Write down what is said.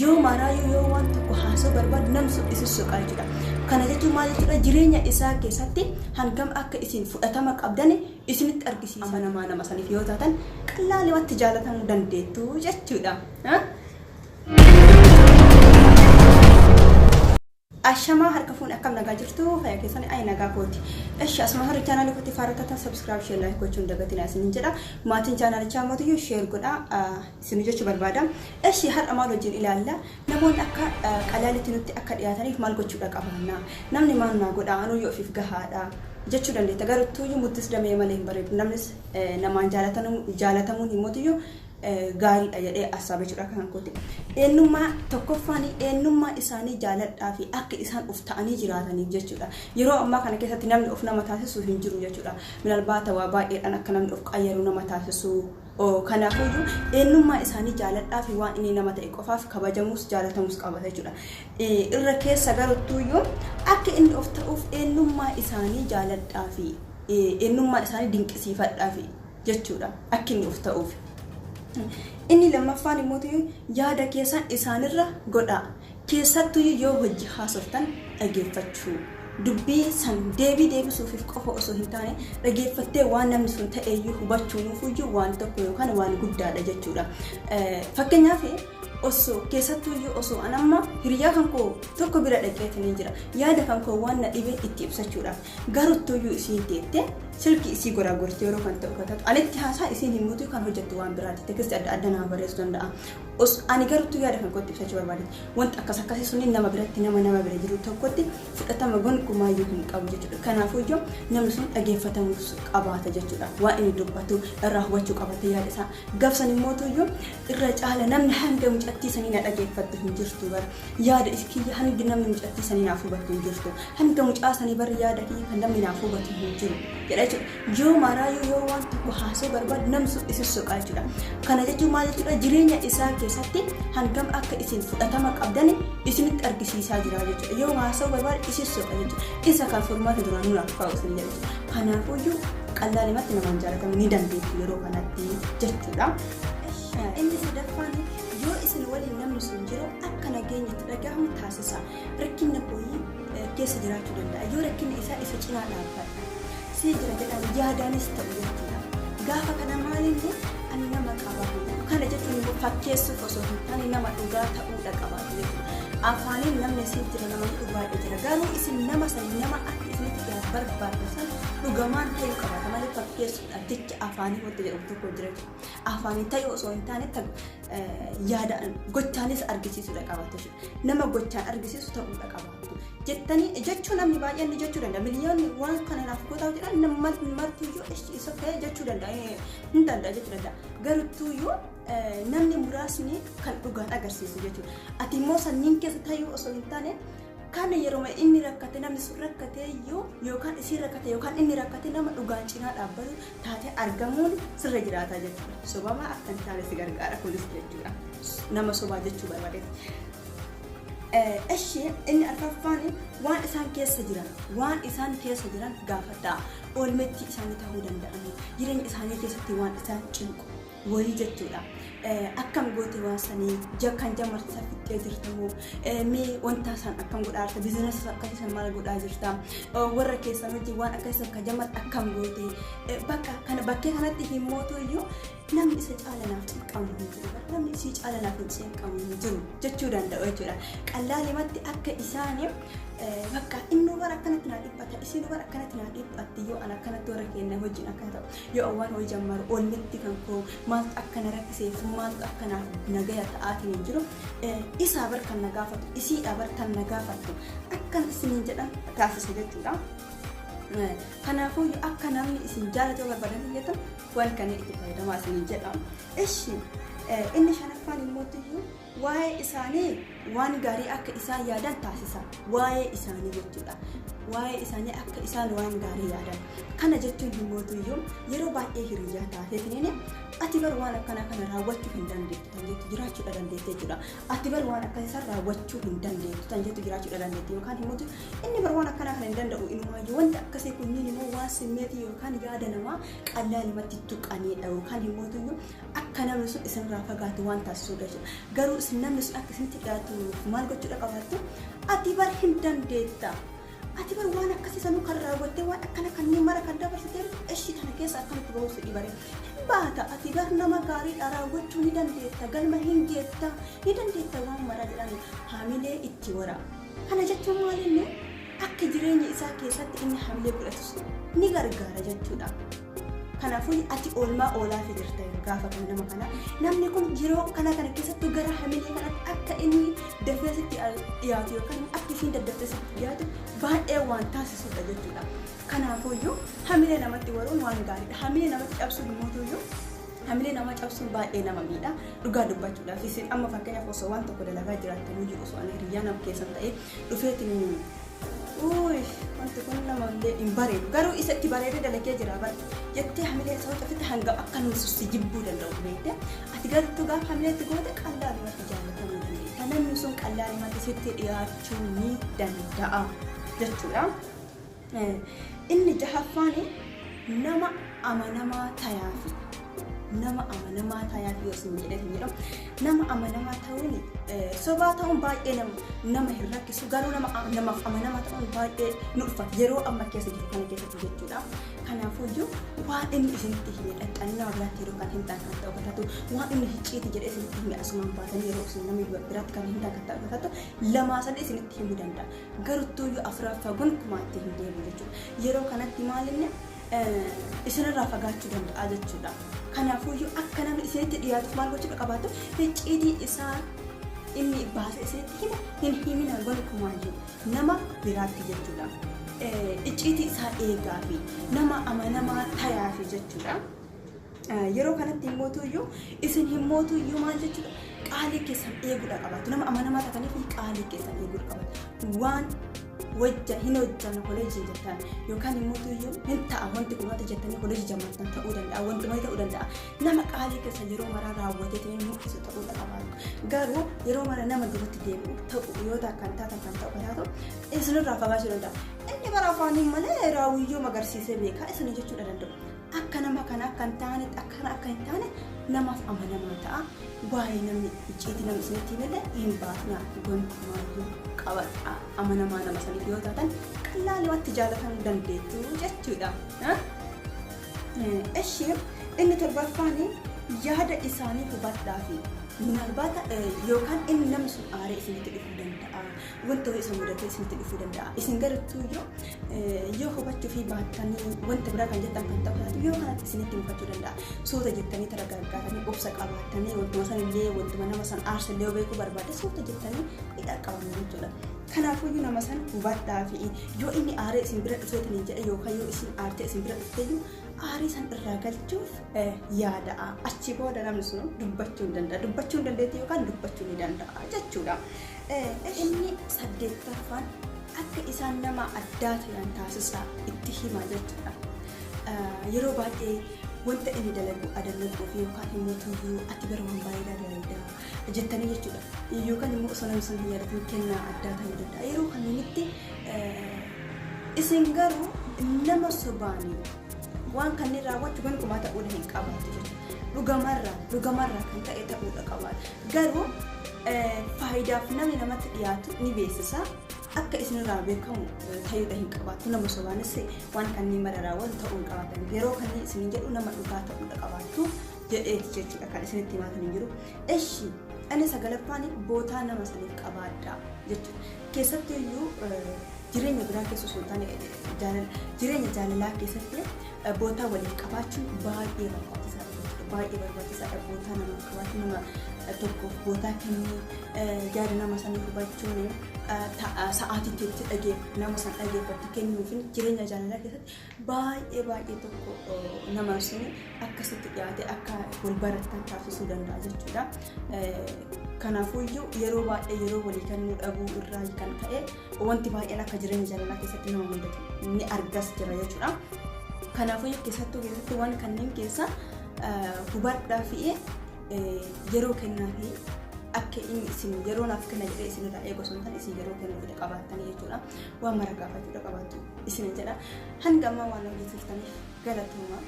Yoo maraayyuu yoo waan tokko haasa'uu barbaadu namni sun isin soqaa jechuudha. Kana jechuun maal jechuudha? Jireenya isaa keessatti hangam akka isin fudhatama qabdan isinitti argisiisa. Amanamaa nama saniif yoo taatan qallaalimatti jaalatamuu dandeettu jechuudha. Ashamaa, harka fuun, akkam nagaa jirtu? Fayyaa keessanii? Ayi, nagaa kooti. Eshi, asuma harri chaanaalii kootti faarratatan subscribe, share, like gochuun dagatinaa isinin jedha. Maatiin chaanaalichaa mootiyyuu share godhaa isin jechuu barbaada. Eshi, har'a maal wajjin ilaalla? Namoonni akka qalaalitti nutti akka dhiyaataniif maal gochuudha qabaanna? Namni maal naa godhaa? Anuyyuu ofiif gahaadha jechuu dandeetta. Garuu tuyyuu muttis damee malee hin bareedu. Namnis namaan jaalatamuun himmootiyyuu gaariidha jedhee assaaba jechuudha kan kooti. Eenyummaa tokkoffaan eenyummaa isaanii jaaladhaa fi akka isaan of ta'anii jiraataniif jechuudha. Yeroo ammaa kana keessatti namni of nama taasisu hin jiru jechuudha. Minalbaata waa baay'eedhaan akka namni of qayyaru nama taasisu. Kanaafuyyuu eenyummaa isaanii jaaladhaa fi waan inni nama ta'e qofaaf kabajamuus jaalatamuus qaba jechuudha. Irra keessa garuttuuyyuu akka inni of ta'uuf eenyummaa isaanii jaaladhaa fi eenyummaa isaanii dinqisiifadhaa fi jechuudha akka inni of ta'uuf. Inni lammaffaan immoo yaada keessan isaanirra godhaa. Keessattuu yoo hojii haasoftan dhageeffachuu. Dubbii san deebii deebisuufiif qofa osoo hin taane, dhageeffattee waan namni sun ta'eeyyuu hubachuunuufiyyuu waan tokko yookaan waan guddaadha jechuudha. Fakkeenyaaf, osoo keessattuu osoo an amma hiriyaa kan koo tokko bira dhaqeetanii jira. Yaada kan koo waan na dhibe itti ibsachuudhaaf. Garuttuyyuu isiin teettee silkii isii goraagortee yeroo kan ta'u kan anitti haasaa isiin himuutu kan hojjettu waan biraati. Text adda addaa nama barreessuu danda'a. Ani garuttuu yaada kan kootti ibsachuu barbaade. Wanti akkas akkasii suni nama biratti, nama bira jiru tokkotti fudhatama gonkumaayyuu hin qabu jechuudha. Kanaafuyyuu namni sun dhageeffatamuu qabaata jechuudha. Waan inni dubbatu irraa hubachuu qabata yaada isaa. Gaafsan immoo tuyyuu irra caala namni hanga mucattii sanii na dhageeffattu hin jirtu bara. Yaada kiyya hangi namni mucattii sanii naaf hubattu hin jirtu. Hanga mucaa sanii bara yaada kiyya kan namni naaf hubatu hin jiru jedha jechuudha. Yoo maraayyuu yoo waan tokko haasa'uu barbaadu namni sun isin soqaa jechuudha. Kana jechuun maal jechuudha? Jireenya isaa keessatti hangam akka isin fudhatama qabdan isinitti argisiisaa jira jechuudha. Yoo haasa'uu barbaadu isin soqa jechuudha. Isa kan furmaata duraan nuuf kaa'u isin jedha jechuudha. Kanaafuyyuu qallaalimatti namaan jaalatamuu ni dandeettu yeroo kanatti jechuudha. Inni sadaffaan, yoo isin waliin namni sun jiru akka nageenya itti dhagahamu taasisa. Rakkinna kooyii keessa jiraachuu danda'a. Yoo rakkinni isaa isa cinaa dhaabbadha. Sii jira jedhaan yaadaanis ta'u jechuudha. Gaafa kana maalinni ani nama qaba. Kana jechuun immoo fakkeessuuf osoo hin taane nama dhugaa ta'uudha qabaatu jechuudha. Afaaniin namni siif jira nama jedhu baay'ee jira. Garuu isin nama san, nama akka isinitti dhiyaatu barbaaddu san dhugamaan ta'uu qabaata malee fakkeessuudhaaf jecha afaanii wanta jedhamu tokko jira jechuudha. Afaaniin ta'uu osoo hin taane yaadaan gochaanis argisiisuudha qabaatu jechuudha. Nama gochaan argisiisu ta'uudha qabaatu. Jettanii jechuu namni baay'een ni jechuu danda'a. Miliyoonni waan kana naaf gootaa jedhan nama martuyyuu isa ta'e jechuu danda'a. Hin danda'a jechuu danda'a. Garuttuyyuu namni muraasni kan dhugaan agarsiisu jechuudha. Ati immoo sanniin keessa ta'uu osoo hin taane, kan yeroo inni rakkate, namni sun rakkate iyyuu yookaan isiin rakkate yookaan inni rakkate, nama dhugaan cinaa dhaabbatu taatee argamuun sirra jiraata jechuudha. Sobamaa akka hin taane si gargaara kunis jechuudha. Nama sobaa jechuu barbaadeeti. Eshi, inni arfaffaan waan isaan keessa jiran gaafadhaa. Oolmetti isaanii ta'uu danda'anii jireenya isaanii keessatti waan isaan cinqu wayii jechuudha. Akkam goote waan sanii kan jamarsa fixxee jirtamoo? Mee wanta san akkam godhaa jirta? Business akkasii san maal godhaa jirta? Warra keessan wajjin waan akkasii san kan jamar akkam goote? Bakka kana bakkee kanatti himmootu iyyuu namni isa caala naaf cinqamu hin jiru, namni isii caala naaf hin cinqamu hin jiru jechuu danda'u jechuudha. Qallaalimatti akka isaanii bakka inni bara akkanatti naa dhiphata, isiin bara akkanatti naa dhiphatti, yoo an akkanatti warra keenya wajjin akkana ta'u, yoo waan hojii jammaru oolmetti kan koo maaltu akka na rakkiseef, maaltu akka naaf nagaya ta'aatiin hin jiru, isaa bar kan na gaafatu, isiidha bar kan na gaafattu akkan isiniin jedhan taasisa jechuudha. Kanaafuu akka namni isin jaalatu barbaadan jettan waan kana itti fayyadamaa isiniin jedha. Ishi, inni shanaffaan immoo waa'ee isaanii waan gaarii akka isaan yaadan taasisa. Waa'ee isaanii jechuudha. Waa'ee isaanii akka isaan waan gaarii yaadan. Kana jechuun himmootuyyuu yeroo baay'ee hiriyyaa taateetiin ati bar waan akkanaa kana raawwachuu hin dandeettu tan jettu jiraachuudha dandeette jechuudha. Ati bar waan akkasii san raawwachuu hin dandeettu tan jettu jiraachuudha dandeette, yookaan himmootu inni bar waan akkanaa kana hin danda'u inumaayyuu. Wanti akkasii kunniin immoo waan simmeetii yookaan yaada namaa qallaalimatti tuqaniidha, yookaan himmootuyyuu akka namni sun isinirraa fagaatu waan taasisudha jechuudha. Garuu isin namni sun akka isinitti dhiyaatu maal gochuudha qabaattu? Ati bar hin dandeetta. Ati bar waan akkasii sanuu kan raawwattee waan akkana kanneen mara kan dabarsitee ishii kana keessa akkamitti bahuuf si dhibare. Hin baata, ati bar nama gaariidha, raawwachuu ni dandeetta, galma hin geetta, ni dandeetta waan mara jedhani hamilee itti wara. Kana jechuun maal inni akka jireenya isaa keessatti inni hamilee godhatus ni gargaara jechuudha. Kanaafuu ati oolmaa oolaafi jirta gaafa kana nama kana. Namni kun yeroo kana kana keessattuu gara hamilee kanatti akka inni dafee sitti dhiyaatu yookaan akka isiin daddaftee sitti dhiyaatu baay'ee waan taasisudha jechuudha. Kanaafuyyuu hamilee namatti waruun waan gaariidha. Hamilee namatti cabsuun immoo hamilee namaa cabsuun baay'ee nama miidha. Dhugaa dubbachuudhaaf isin amma fakkeenyaaf osoo waan tokko dalagaa jiraattanii osoo ani hiriyyaa nama keessan ta'ee dhufeetiin uy wanti kun namallee hin bareedu garuu isa itti bareedee dalagee jira bara jettee hamilee isaa cufte hanga akka namni si jibbuu danda'u beekte. Ati gartuu gaafa hamilee itti goote qal'aalumatti jaallatamuu dandeetta. Namni sun qal'aalumatti sitti dhiyaachuu ni danda'a jechuudha. Inni jahaffaan nama amanamaa tayaafi. Nama amanamaa tayaafi yoo isin jedhee hin jedhamu. Nama amanamaa ta'uun sobaa ta'uun baay'ee nama hin rakkisu, garuu namaaf amanamaa ta'uun baay'ee nu ulfaata yeroo amma keessa jiru kana keessatti jechuudha. Kanaafuyyuu waan inni isinitti hime dhaqxanii nama biraatti yeroo kan himtan kan ta'u taatu, waan inni hicciiti jedhee isinitti hime asumaan baatanii yeroo isin nama biraatti kan himtan kan ta'u taatu, lamaa sadii isinitti himuu danda'a. Garuttuuyyuu afuraffaa gonkumaa itti hin deemu jechuudha. Yeroo kanatti maalinni isinirraa fagaachuu danda'a jechuudha. Kanaafuyyuu akka namni isinitti dhiyaatuuf maal gochuu qabaatu? Icciitii isaa inni baasee isinitti hime hin himina gonkumaayyuu nama biraatti jechuudha. Icciitii isaa eegaa fi nama amanamaa tayaafi jechuudha. Yeroo kanatti himmootuyyuu isin himmootuyyuu maal jechuudha? Qaalii keessan eeguudha qabaatu. Nama amanamaa taataniif qaalii keessan eeguudha qabaatu. Waan wajja hin hojjanna koleejii jettan yookaan immoo hin ta'a wanti kun wanta jettanii koleejii jammartan ta'uu danda'a, wanti malee ta'uu danda'a. Nama qaalii keessa yeroo maraa raawwatee mul'isu ta'uudha qabaatu. Garuu yeroo mara nama duratti deebi'u ta'u yoo ta'an kan taatan kan ta'u taatu isinirraa fagaachuu danda'a. Inni bara afaaniin malee raawwiyyoo magarsiisee beekaa isin jechuudha danda'u. Akka nama kana akka hin taanetti akkana akka hin taane namaaf amanamaa ta'a. Waa'ee namni icciitii namni isinitti himillee hin baasna gonkumaayyuu qabadha. Amanamaa nama saniif yoo taatan qal'aalumatti jaalatamuu dandeettu jechuudha. Eshi inni torbaffaan yaada isaanii hubadhaa fi minaalbaata yookaan inni namni sun aaree isinitti dhufuu danda'a. Wanta isa mudatee isinitti dhufuu danda'a. Isin gartuu yoo hubachuu fi baattanii wanta biraa kan jettan kan ta'u taatu yoo kanatti isinitti mufachuu danda'a. Suuta jettanii taragaaggaatanii obsa qabaatanii wantuma sanillee wantuma nama san aarsallee yoo beekuu barbaade suuta jettanii hidha qabamu jechuudha. Kanaafuyyuu nama san hubadhaa fi yoo inni aaree isin bira dhufeetanii jedhe yookaan yoo isin aartee isin bira dhufteeyyuu aarii san irraa galchuuf yaada'a. Achi booda namni sun dubbachuu hin danda'a. Dubbachuu hin dandeetti yookaan dubbachuu ni danda'a jechuudha. Inni saddeettaffaan akka isaan nama addaa ta'an taasisaa itti hima jechuudha. Yeroo baay'ee wanta inni dalagu adallaquu fi yookaan immoo tuyyuu ati bara waan baay'ee dalagdaa jettanii jechuudha. Yookaan immoo osoo namni sun hin yaadatin kennaa addaa ta'uu danda'a. Yeroo kanneenitti isin garuu nama sobaanii waan kanneen raawwachuu gonkumaa ta'uu hin qabaatu jechuudha. Dhugamarraa kan ta'e ta'uudha qabaata. Garuu faayidaaf namni namatti dhiyaatu ni beeksisa. Akka isinirraa beekamu ta'uudha hin qabaatu. Nama sobaanis waan kanneen mara raawwatu ta'uu hin qabaatan. Yeroo kanneen isin jedhu nama dhugaa ta'uudha qabaattu jedheeti jechuudha kan isinitti himaatan hin jiru. Eshi inni sagalaffaan bootaa nama saniif qabaadha jechuudha. Keessattuu iyyuu jireenya biraa keessa osoo hin taane jireenya jaalalaa keessatti bootaa waliif qabaachuun baay'ee barbaachisaadha jechuudha. Baay'ee barbaachisaadha bootaa namaaf qabaachuu, nama tokkoof bootaa kennuu, yaada nama sanii hubachuun, sa'aatii itti nama san dhageeffatti kennuufin jireenya jaalalaa keessatti baay'ee baay'ee tokko nama sun akkasitti dhiyaate akka wal barattan taasisuu danda'a jechuudha. Kanaafuyyuu yeroo baay'ee yeroo walii kennuu dhabuu irraa kan ka'e wanti baay'een akka jireenya jaalalaa keessatti nama mudatu ni argas jira jechuudha. Kanaafuyyuu keessattuu waan kanneen keessa hubadhaa fi yeroo kennaa fi akka inni isin yeroo naaf kenna jedhee isinirraa eegu osoo hin taane isin yeroo kennuufidha qabaattanii jechuudha. Waan mara gaafachuudha qabaattu isin jedha. Hanga ammaa waan hojii turtaniif galatooma.